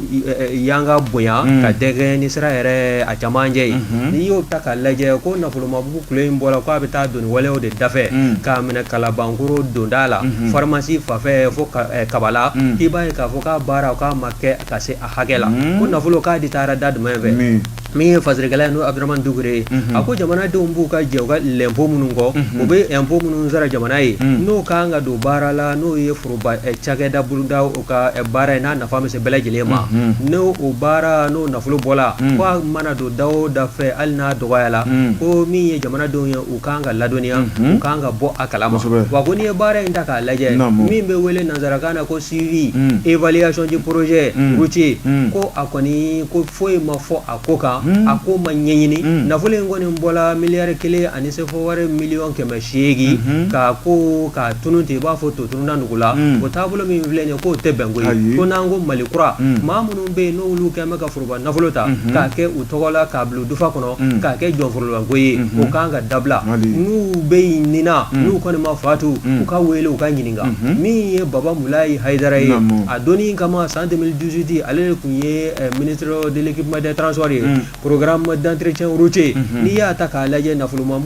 yanga bonya ka dɛgɛ ni sira yɛrɛ a camancɛ ye. N'i y'o ta k'a lajɛ, ko nafolomabugu kule in bɔra k'a bɛ taa don walew de dafɛ, k'a minɛ Kalabankoro donda la, pharmacie fanfɛ, fo Kabala, k'i b'a ye k'a fɔ k'a baara k'a ma kɛ ka se a hakɛ la, ko nafolo k'a di taara da jumɛn fɛ? Min ye fasirikɛla ye, n'o Abdramane Dukure ye, a ko jamanadenw b'u ka jɛ u ka lɛnpo minnu kɔ, u bɛ ɛnpo minnu sara jamana ye, n'o kan ka don baara la, n'o ye foroba cakɛda boloda u ka baara ye, n'a nafa bɛ se bɛɛ lajɛlen ma, n'o o baara n'o nafolo bɔla, ko a mana don da o da fɛ, hali n'a dɔgɔyala, ko min ye jamanadenw ye, u kan ka ladɔnniya, u kan ka bɔ a kalama. Wa ko n'i ye baara in ta k'a lajɛ, min bɛ wele nansarakan na ko suivi évaluation du projet routier, ko a kɔni ko foyi ma fɔ a ko kan, a ko ma ɲɛɲini. Nafolo in kɔni bɔla miliyari 1 ani sefa wari miliyɔn 800, k'a ko k'a tunun ten i b'a fɔ to tununna nugu la. O taabolo min filɛ nin ye, k'o tɛ bɛn koyi. Ko n'an ko Mali kura, maa minnu bɛ yen n'olu kɛlen bɛ ka foroba nafolo ta k'a kɛ u tɔgɔ la, k'a bila dufa kɔnɔ, k'a kɛ jɔnforolako ye, o kan ka dabila. N'u bɛ yen nin na, n'u kɔni ma fatu, u ka wele, u ka ɲininka. Min ye Baba Mulayi Hayidara ye, a donni kama san 2018, ale de tun ye ministre de l'équipement des transports ye, programme d'entretien routier, n'i y'a ta k'a lajɛ, nafoloba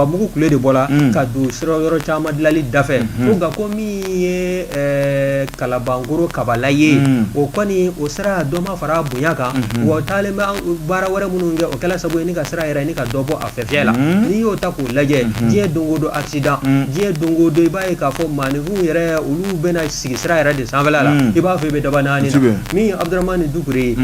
mugu kule de bɔla ka don sira yɔrɔ caman dilali dafɛ. Ko nka ko min ye Kalabankoro Kabala ye, o kɔni o sira dɔ ma fara bonya kan, wa taalen bɛ baara wɛrɛ minnu kɛ, o kɛla sababu ye ni ka sira yɛrɛ ni ka dɔ bɔ a fɛfɛ la. N'i y'o ta k'o lajɛ, diɲɛ don o don accident, diɲɛ don o don i b'a ye k'a fɔ maaninfinw yɛrɛ, olu bɛna sigi sira yɛrɛ de sanfɛla la, i b'a fɔ i bɛ daba naani na. Min ye Abdramane Dukure ye,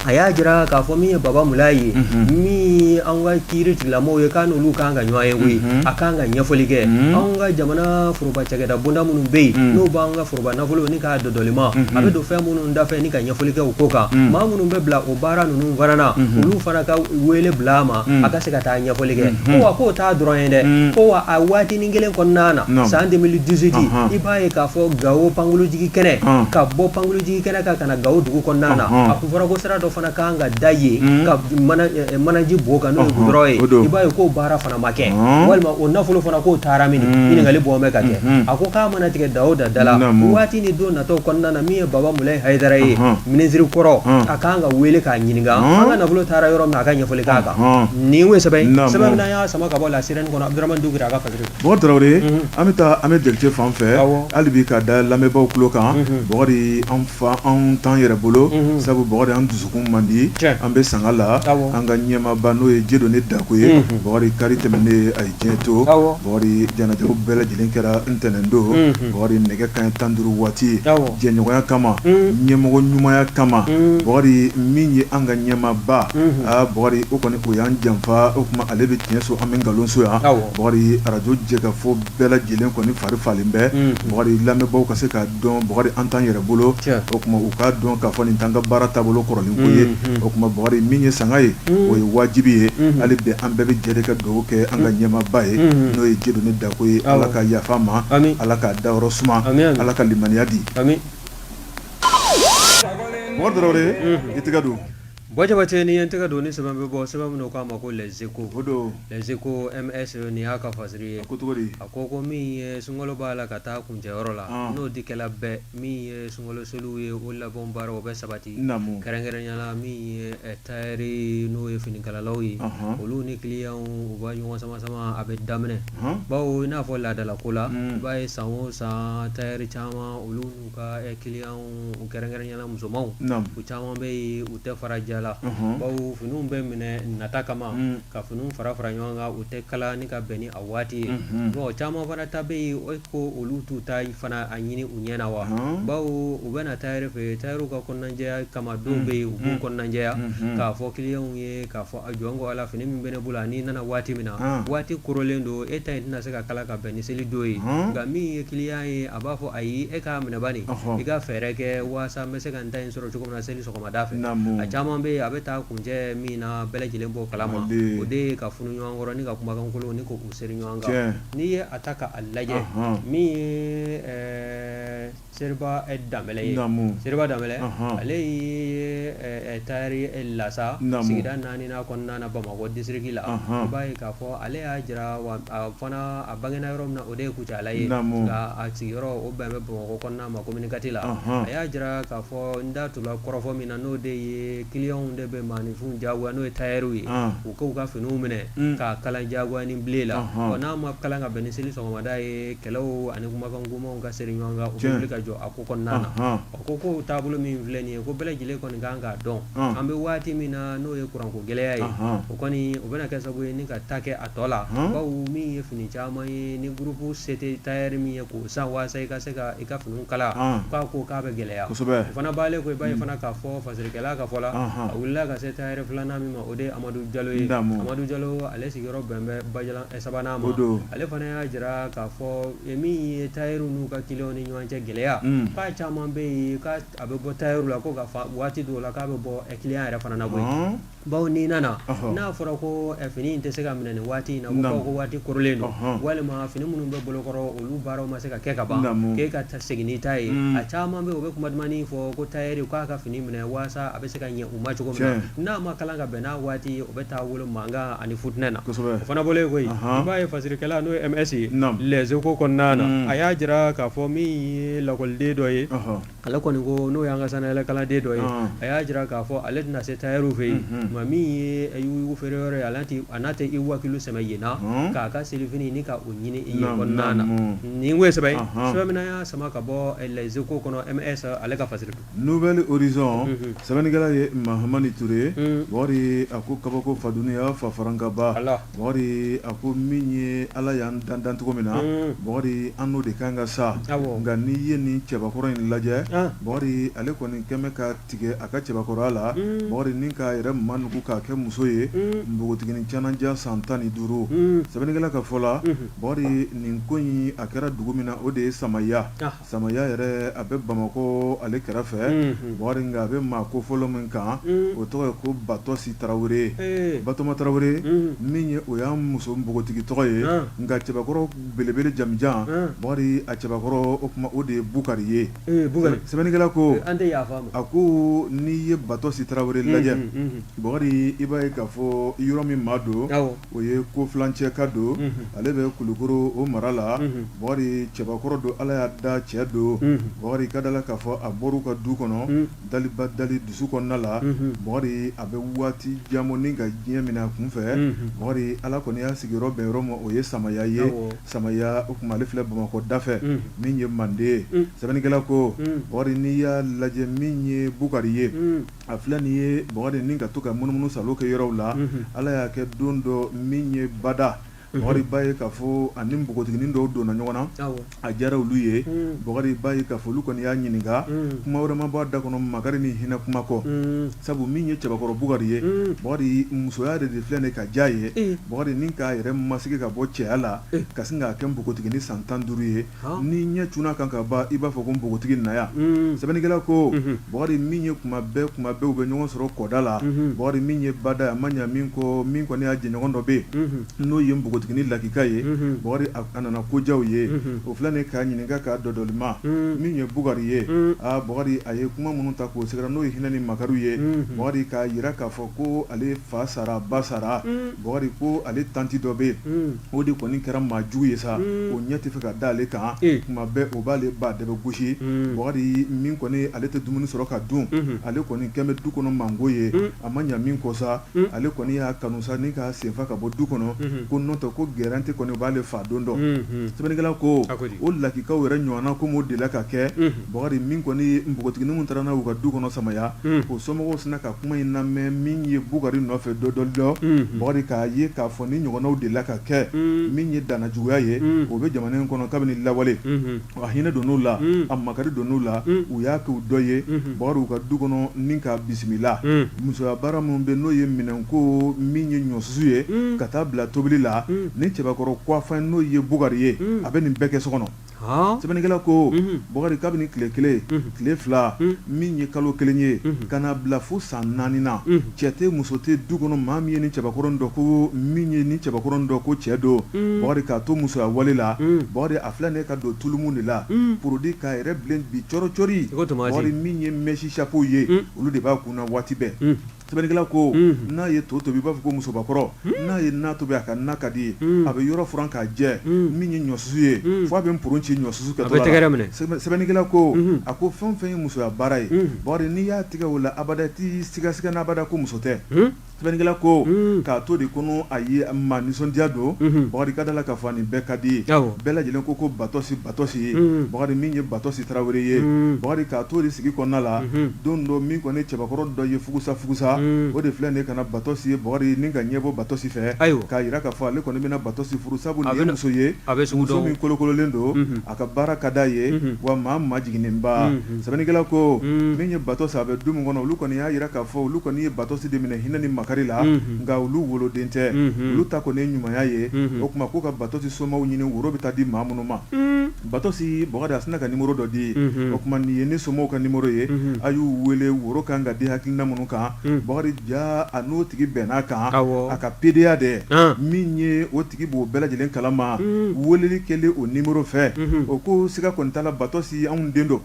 a y'a jira k'a fɔ min ye Baba Mulayi ye, min an ka kiiri tigilamɔgɔw ye, k'a n'olu kan ka ɲɔgɔn ye koyi, a kan ka ɲɛfɔli kɛ. Anw ka jamana foroba cakɛda bonda minnu bɛ yen, n'o b'an ka foroba nafolo ni k'a dɔdɔlima, a bɛ don fɛn minnu dafɛ ni ka ɲɛfɔli kɛ o ko kan. Maa minnu bɛ bila o baara ninnu fana na, olu fana ka wele bila a ma, a ka se ka taa ɲɛfɔli kɛ. Ko wa k'o t'a dɔrɔn ye dɛ, ko wa a waatinin kelen kɔnɔna na, san 2018, i b'a ye k'a fɔ Gawo pankurunjigi kɛnɛ, ka bɔ pankurunjigi kɛnɛ kan ka na Gawo dugu kɔnɔna na, a kun fɔra ko sira dɔ fana kan ka da yen ka manaji b'o kan, n'o ye goudron ye. I b'a ye k'o baara fana ma kɛ, walima o nafolo fana k'o taara min? Ɲininkali bɔ bɛ ka kɛ. A ko k'a mana tigɛ da o da da la, waati ni don natɔ kɔnɔna na, min ye Baba Mulayi Hayidara ye, minisiri kɔrɔ, a kan ka wele k'a ɲininka an ka nafolo taara yɔrɔ min, a ka ɲɛfɔli k'a kan. Nin ye sɛbɛn sɛbɛn min y'a sama ka bɔ La Sirène kɔnɔ, Abdramane Dukure a ka fasiri. Bɔkari Tarawele, an bɛ taa, an bɛ directeur fan fɛ hali bi ka da lamɛnbaaw tulo kan. Bɔkari, an fa anw t'an yɛrɛ bolo, sabu Bɔkari, an dusukun man di, an bɛ sanga la. An ka ɲɛmaaba, n'o ye Dieudonné Dako ye, Bɔkari, kari tɛmɛnen a ye diɲɛ to. Bɔkari, janajaw bɛɛ lajɛlen kɛra ntɛnɛn don, Bɔkari, nɛgɛ kanɲɛ 15 waati, jɛɲɔgɔnya kama, ɲɛmɔgɔ ɲumanya kama. Bɔkari, min ye an ka ɲɛmaaba, aa Bɔkari, o kɔni o y'an janfa. O tuma ale bɛ tiɲɛ so, an bɛ nkalon so yan. Bɔkari, arajo jɛkafɔ bɛɛ lajɛlen kɔni fari falen bɛ. Bɔkari, lamɛnbaaw ka se k'a dɔn, Bɔkari, an t'an yɛrɛ bolo. O tuma u k'a dɔn k'a fɔ nin t'an ka baara taabolo kɔrɔlen ko ye. O tuma Bɔkari, min ye sanga ye, o ye wajibi ye. Hali bi an bɛɛ bɛ jɛ de ka dugawu kɛ an ka ɲɛmaaba ye, n'o ye Dieudonné Dako ye. Ala ka yafa ma, Ala k'a dayɔrɔ suma, Ala ka limaniya di. Bɔkari Tarawele, i tɛgɛ don. Buwa Jabate, ni ye n tɛgɛ don ni sɛbɛn bɛ bɔ, sɛbɛn min k'a ma ko Les Échos. O don. Les Échos MS, nin y'a ka fasiri ye. A ko cogo di? A ko min ye sunkalo b'a la ka taa kuncɛyɔrɔ la, n'o di kɛla bɛɛ, min ye sunkalo seliw ye, o labɛn baara o bɛ sabati. Naamu. Kɛrɛnkɛrɛnnenya la, min ye tayɛri, n'o ye finikalalaw ye, olu ni kiliyanw u b'a ɲɔgɔn sama sama, a bɛ daminɛ. Bawo i n'a fɔ laadalako la, i b'a ye san o san tayɛri caman, olu n'u ka kiliyanw, kɛrɛnkɛrɛnnenya la musomanw, u caman bɛ yen, u tɛ fara ja la, bawo finiw bɛ minɛ nata kama, ka finiw fara fara ɲɔgɔn kan, u tɛ kala ni ka bɛn ni a waati ye. Bon, caman fana ta bɛ yen, o ko olu t'u ta fana a ɲini u ɲɛ na wa, bawo u bɛ na tayɛri fɛ, tayɛriw ka kɔnɔnajɛya kama, dɔw bɛ yen u b'u kɔnɔnajɛya k'a fɔ kiliyanw ye k'a fɔ a jɔn ko Ala, fini min bɛ ne bolo, n'i nana waati min na, waati korolen don, e ta in tɛna se ka kala ka bɛn ni seli don ye. Nka min ye kiliyan ye, a b'a fɔ ayi, e k'a minɛ bani, i ka fɛɛrɛ kɛ waasa n bɛ se ka n ta in sɔrɔ cogo min na seli sɔgɔmada fɛ. A caman bɛ yen, a bɛ taa kuncɛ min na, bɛɛ lajɛlen b'o kalama, o de ye ka funu ɲɔgɔn kɔrɔ ni ka kumakankolon ni k'u seri ɲɔgɔn kan. N'i ye a ta k'a lajɛ, min ye Seriba Danbɛlɛ ye Seriba Danbɛlɛ ale ye tayɛri lasa sigida naaninan kɔnɔna na Bamakɔ disiriki la i b'a ye k'a fɔ ale y'a jira a fana a bangena yɔrɔ min na o de ye Kucala ye nka a sigiyɔrɔ o bɛn bɛ Bamakɔ kɔnɔna ma commune quatre la a y'a jira k'a fɔ n da tula kɔrɔfɔ min na n'o de ye kiliyanw de bɛ maaninfinw jagoya n'o ye tayɛriw ye u k'u ka finiw minɛ k'a kalan jagoya ni bile la n'a ma kalan ka bɛn ni seli sɔgɔmada ye kɛlɛw ani kumakan gomanw ka seri ɲɔgɔn kan u bɛ wuli ka jɔ a ko kɔnɔna na a ko taabolo min filɛ nin ye ko bɛɛ lajɛlen kɔni kan k'a dɔn an bɛ waati min na n'o ye kuranko gɛlɛya ye o kɔni o bɛna kɛ sababu ye ni ka ta kɛ a tɔ la bawo min ye fini caman ye ni gurupu se tɛ tayɛri min ye k'o san walasa i ka se ka i ka fini kala k'a ko k'a bɛ gɛlɛya o fana b'ale ko i b'a ye fana k'a fɔ fasirikɛla ka fɔ la a wulila ka se tayɛri filanan min ma o de ye Amadu Jalo ye Amadu Jalo ale sigiyɔrɔ bɛn bɛ Bajalan sabanan ma ale fana y'a jira k'a fɔ min ye tayɛriw n'u ka kiliyanw ni ɲɔgɔn cɛ gɛlɛya k'a caman bɛ yen k'a bɛ bɔ tayɛriw la ko ka waati dɔw la k'a bɛ bɔ kiliyan yɛrɛ fana na koyi bawo n'i nana n'a fɔra ko fini in tɛ se ka minɛ nin waati in na ko waati korolen don walima fini minnu bɛ bolokɔrɔ olu baaraw ma se ka kɛ ka ban k'e ka segin n'i ta ye a caman bɛ u bɛ kuma dumannin fɔ ko tayɛri k'a ka fini minɛ walasa a bɛ se ka ɲɛ u ma cogo min na n'a ma kalan ka bɛn n'a waati ye o bɛ taa wolo mankan ani futinɛ na o fana bɔlen koyi i b'a ye fasirikɛla n'o ye MS ye Les Échos kɔnɔna na a y'a jira k'a fɔ min ye lakɔliden dɔ ye ale kɔni ko n'o y'an ka sanayɛlɛ kalanden dɔ ye a y'a jira k'a fɔ ale tɛna se tayɛriw fɛ yen nka min ye yuguyugu feere yɔrɔ ye a n'a tɛ i wakilu sɛmɛ yen na k'a ka selifini ni ka o ɲini i yen kɔnɔna na nin ye sɛbɛn ye sɛbɛn min y'a sama ka bɔ Les Échos kɔnɔ MS ale ka fasiri don Nouvel Horizon sɛbɛnnikɛla ye Mahamani Ture Bakari a ko kabako fa dunya fa farankaba Bakari a ko min ye Ala y'an dan dancogo min na Bakari an n'o de kan ka sa nka n'i ye nin cɛbakɔrɔ in lajɛ Bakari ale kɔni kɛmɛ ka tigɛ a ka cɛbakɔrɔya la Bakari ni k'a yɛrɛ manugu k'a kɛ muso ye npogotiginin canajan san 15 sɛbɛnnikɛla ka fɔ la Bakari nin ko in a kɛra dugu min na o de ye Samaya Samaya yɛrɛ a bɛ Bamakɔ ale kɛrɛfɛ Bakari nka a bɛ maa ko fɔlɔ min kan o tɔgɔ ye ko Batɔsi Tarawele Batɔma Tarawele min ye o y'a muso npogotigi tɔgɔ ye nka cɛbakɔrɔ belebele jamujan Bakari a cɛbakɔrɔ o tuma o de ye Bukari ye sɛbɛnnikɛla ko a ko n'i ye Batɔsi Tarawele lajɛ Bakari i b'a ye k'a fɔ yɔrɔ min maa don o ye Kofilancɛ ka don ale bɛ Kulukoro o mara la Bakari cɛbakɔrɔ don Ala y'a da cɛ don Bakari ka da la k'a fɔ a bɔr'u ka du kɔnɔ daliba dali dusu kɔnɔna la Bakari a bɛ waati jan bɔ ni ka diɲɛ minɛ a kun fɛ Bakari Ala kɔni y'a sigiyɔrɔ bɛn yɔrɔ ma o ye Samaya ye Samaya o tuma ale filɛ Bamakɔ dafɛ min ye Manden ye sɛbɛnnikɛla ko Bakari n'i y'a lajɛ min ye Bukari ye a filɛ nin ye Bakari ni ka to ka munumunu salo kɛ yɔrɔw la Ala y'a kɛ don dɔ min ye bada Bakari b'a ye k'a fɔ ani npogotiginin dɔw donna ɲɔgɔn na a diyara olu ye Bakari b'a ye k'a fɔ olu kɔni y'a ɲininka kuma wɛrɛ ma bɔ a da kɔnɔ makari ni hinɛ kuma kɔ sabu min ye cɛbakɔrɔ Bukari ye Bakari musoya de filɛ nin ka diya ye Bakari ni k'a yɛrɛ masigi ka bɔ cɛya la ka sin k'a kɛ npogotiginin san 15 ye Ni ɲɛ cunna kan ka ban i b'a fɔ ko npogotigi na yan sɛbɛnnikɛla ko Bakari min ye kuma bɛɛ kuma bɛɛ u bɛ ɲɔgɔn sɔrɔ kɔda la Bakari min ye bada a ma ɲɛ min kɔ min kɔni y'a jɛɲɔgɔn dɔ bɛ yen n'o ye npogotiginin lakika ye Bakari a nana ko diya u ye o filɛ nin k'a ɲininka k'a dɔdɔlima min ye Bukari ye aa Bakari a ye kuma minnu ta k'o sɛgɛrɛ n'o ye hinɛ ni makari ye Bakari k'a jira k'a fɔ ko ale fa sara ba sara Bakari ko ale tanti dɔ bɛ yen o de kɔni kɛra maa jugu ye sa o ɲɛ tɛ fɛ ka da ale kan kuma bɛɛ o b'ale ba dɛbɛ gosi Bakari min kɔni ale tɛ dumuni sɔrɔ ka dun ale kɔni kɛn bɛ du kɔnɔ mango ye a ma ɲɛ min kɔ sa ale kɔni y'a kanu sa ni k'a senfa ka bɔ du kɔnɔ ko n'o tɛ ko gɛrɛntɛ kɔni b'ale fa don dɔ sɛbɛnnikɛla ko o lakikaw yɛrɛ ɲɔgɔnna ko m'o delila ka kɛ Bakari min kɔni npogotiginin min taara n'a y'u ka du kɔnɔ Samaya o somɔgɔw sinna ka kuma in lamɛn min ye Bukari nɔfɛ dɔdɔli dɔ Bakari k'a ye k'a fɔ ni ɲɔgɔnnaw delila ka kɛ min ye danna juguya ye o bɛ jamana in kɔnɔ kabini lawale a hinɛ donn'u la a makari donn'u la u y'a kɛ u dɔ ye Bakari u ka du kɔnɔ ni k'a bisimila musoya baara minnu bɛ n'o ye minɛnko min ye ɲɔsusu ye ka taa bila tobili la ni cɛbakɔrɔ kuwafan n'o ye Bukari ye a bɛ nin bɛɛ kɛ so kɔnɔ. Sɛbɛnnikɛla ko Bukari kabini tile kelen tile fila min ye kalo kelen ye ka na bila fo san naani na cɛ tɛ muso tɛ du kɔnɔ maa min ye ni cɛbakɔrɔ dɔn ko min ye ni cɛbakɔrɔ dɔn ko cɛ don Bukari k'a to musoya wale la Bukari a filɛ nin ka don tulumu de la produit k'a yɛrɛ bilen bi cɔri cɔri min ye mèche chapeau ye olu de b'a kun na waati bɛɛ. Sɛbɛnnikɛla ko n'a ye to tobi i b'a fɔ ko musobakɔrɔ n'a ye na tobi a ka na ka di ye a bɛ yɔrɔ furan k'a jɛ min ye ɲɔsusu ye fo a bɛ nporon ci ɲɔsusu kɛ sɛbɛnnikɛla ko a ko fɛn fɛn ye musoya baara ye Bukari n'i y'a tigɛ o la abada i t'i sigasiga abada ko muso tɛ. Sɛbɛnnikɛla ko k'a to de kɔnɔ a ye maa nisɔndiya don Bakari ka da la k'a fɔ nin bɛɛ ka di ye bɛɛ lajɛlen ko ko Batɔsi Batɔsi ye Bakari min ye Batɔsi Tarawele ye Bakari k'a to de sigi kɔnɔna la don dɔ min kɔni cɛbakɔrɔ dɔ ye fugusa fugusa o de filɛ nin ka na Batɔsi ye Bakari ni ka ɲɛbɔ Batɔsi fɛ k'a jira k'a fɔ ale kɔni bɛna Batɔsi furu sabu nin ye muso ye muso min kolokololen don a ka baara ka d'a ye wa maa majiginnenba sɛbɛnnikɛla ko min ye Batɔsi a bɛ du min kɔnɔ olu kɔni y'a jira k'a fɔ olu kɔni ye Batɔsi de minɛ hinɛ ni makari la nka olu woloden tɛ olu ta kɔni ye ɲumanya ye o tuma k'u ka Batɔsi somaw ɲini woro bɛ taa di maa minnu ma Batɔsi Bakari a sinna ka numéro dɔ di o tuma nin ye ne somaw ka numéro ye a y'u wele woro kan ka di hakilina minnu kan Bakari ja a n'o tigi bɛnna kan a ka PDA dɛ min ye o tigi b'o bɛɛ lajɛlen kalama weleli kɛlen o numéro fɛ o ko siga kɔni t'a la Batɔsi anw den don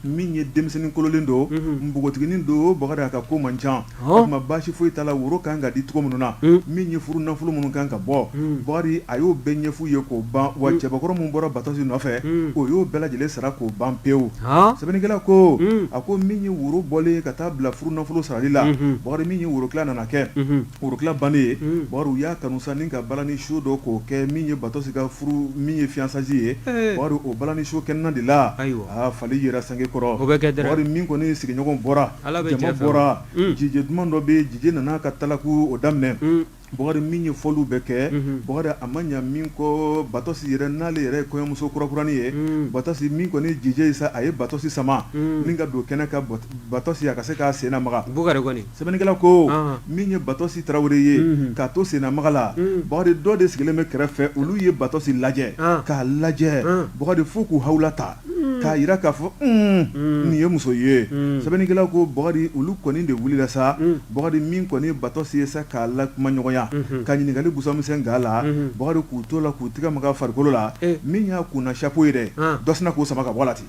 min ye denmisɛnnin kololen don npogotiginin don Bakari a ka ko man ca o tuma baasi foyi t'a la woro kan ka di cogo minnu na min ye furu nafolo minnu kan ka bɔ Bakari a y'o bɛɛ ɲɛf'u ye k'o ban wa cɛbakɔrɔ min bɔra Batɔsi nɔfɛ o y'o bɛɛ lajɛlen sara k'o ban pewu sɛbɛnnikɛla ko a ko min ye woro bɔlen ka taa bila furu nafolo sarali la Bakari min ye worotila nana kɛ worotila bannen Bakari u y'a kanu sa ni ka balani show dɔ k'o kɛ min ye Batɔsi ka furu min ye fiançailles ye Bakari o balani show kɛnɛ de la aa fali yera sange kɔrɔ Bakari min kɔni sigiɲɔgɔn bɔra jama bɔra jije duman dɔ bɛ jije nana ka talaku o daminɛ Bakari min ye fɔliw bɛɛ kɛ Bakari a ma ɲa min kɔ Batɔsi yɛrɛ n'ale yɛrɛ ye kɔɲɔmuso kurakurani ye Batɔsi min kɔni jije ye sa a ye Batɔsi sama min ka don kɛnɛ kan Batɔsi a ka se k'a sen namaga sɛbɛnnikɛla ko min ye Batɔsi Tarawele ye k'a to sennamaga la Bakari dɔ de sigilen bɛ kɛrɛfɛ olu ye Batɔsi lajɛ k'a lajɛ Bakari fo k'u hawula ta k'a jira k'a fɔ nin ye muso ye sɛbɛnnikɛla ko Bakari olu kɔni de wulila sa Bakari min kɔni ye Batɔsi ye sa k'a lakumaɲɔgɔnya ka ɲininkali busamisɛn k'a la Bakari k'u to la k'u tɛgɛ maga farikolo la min y'a kunna chapeau ye dɛ dɔ sinna k'o sama ka bɔ a la ten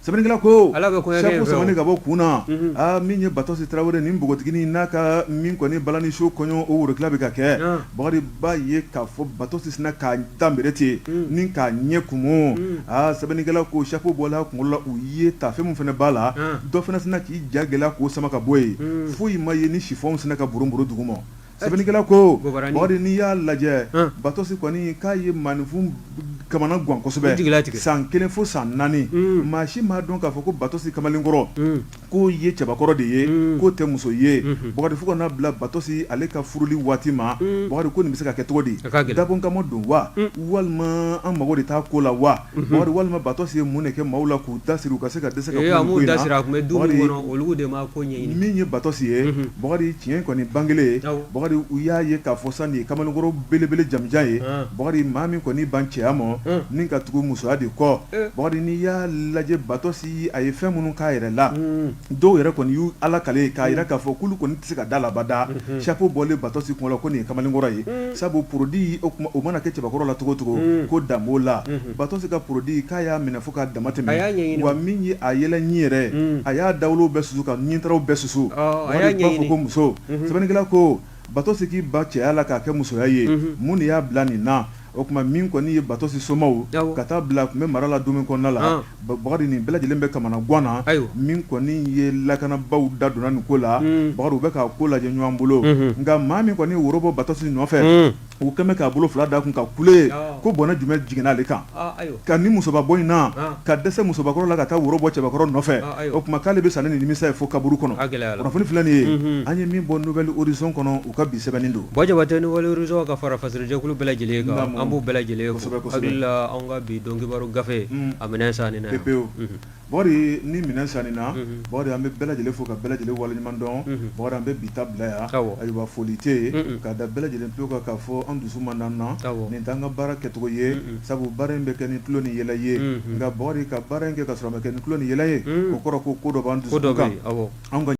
sɛbɛnnikɛla ko chapeau samani ka bɔ kun na aa min ye Batɔsi Tarawele ni npogotiginin n'a ka min kɔni balani show kɔɲɔ o worotila bɛ ka kɛ Bakari b'a ye k'a fɔ Batɔsi sinna k'a danbere ten ni k'a ɲɛ kumu aa sɛbɛnnikɛla ko chapeau bɔla a kunkolo la u ye taafe min fana b'a la dɔ fana sinna k'i ja gɛlɛya k'o sama ka bɔ yen foyi ma ye ni chiffon sinna ka buruburu duguma sɛbɛnnikɛla ko Bakari n'i y'a lajɛ Batɔsi kɔni k'a ye maaninfin kamana gan kosɛbɛ san kelen fo san naani maa si m'a dɔn k'a fɔ ko Batɔsi kamalenkɔrɔ k'o ye cɛbakɔrɔ de ye k'o tɛ muso ye Bakari fo ka n'a bila Batɔsi ale ka furuli waati ma Bakari ko nin bɛ se ka kɛ cogo di dabɔkama don wa walima an mago de t'a ko la wa Bakari walima Batɔsi ye mun de kɛ maaw la k'u da siri u ka se ka dɛsɛ ka min ye Batɔsi ye Bakari tiɲɛ kɔni bangelen Bakari u y'a ye k'a fɔ sa nin ye kamalenkɔrɔ belebele jamujan ye Bakari maa min kɔni ban cɛya ma ni ka tugu musoya de kɔ Bakari n'i y'a lajɛ Batɔsi a ye fɛn minnu k'a yɛrɛ la dɔw yɛrɛ kɔni y'u Ala kale k'a jira k'a fɔ k'olu kɔni tɛ se ka da labada chapeau bɔlen Batɔsi kun la ko nin ye kamalenkɔrɔ ye sabu produit o mana kɛ cɛbakɔrɔ la cogo o cogo ko dan b'o la Batɔsi ka produit k'a y'a minɛ fo k'a dama tɛmɛ wa min ye a yɛlɛ ɲin yɛrɛ a y'a dawolo bɛɛ susu ka ɲintaraw bɛɛ susu a y'a fɔ ko muso sɛbɛnnikɛla ko Batɔsi k'i ban cɛya la k'a kɛ musoya ye mun de y'a bila nin na o tuma min kɔni ye Batɔsi somaw ka taa bila a tun bɛ mara la don min kɔnɔna la Bakari nin bɛɛ lajɛlen bɛ kamana gan na min kɔni ye lakanabaaw da donna nin ko la Bakari u bɛ k'a ko lajɛ ɲɔgɔn bolo nka maa min kɔni woro bɔ Batɔsi nɔfɛ u kɛlen bɛ k'a bolo fila da kun ka kule ko bɔnɛ jumɛn jiginna ale kan ka ni musoba bɔ in na ka dɛsɛ musobakɔrɔ la ka taa woro bɔ cɛbakɔrɔ nɔfɛ o tuma k'ale bɛ sa ni nimisa ye fo kaburu kɔnɔ kunnafoni filɛ nin ye an ye min bɔ Nouvel Horizon kɔnɔ u ka bi sɛbɛnni don Buwa Jabatɛ Nouvel Horizon ka fara fasirijɛkulu bɛɛ lajɛlen kan an b'u bɛɛ lajɛlen fo hakili la anw ka bi don kibaru gafe a minɛ sa ni na pewu. Bɔkari, ni minɛn sanina, Bɔkari, an bɛ bɛɛ lajɛlen fo ka bɛɛ lajɛlen waleɲuman dɔn. Bɔkari, an bɛ bi ta bila yan. Ayiwa, foli tɛ yen ka da bɛɛ lajɛlen tulo kan k'a fɔ an dusu man d'an na, nin t'an ka baara kɛcogo ye, sabu baara in bɛ kɛ ni tulon ni yɛlɛ ye. Nka Bɔkari, ka baara in kɛ ka sɔrɔ a ma kɛ ni tulon ni yɛlɛ ye, o kɔrɔ ko dɔ b'an dusu kan. Anw ka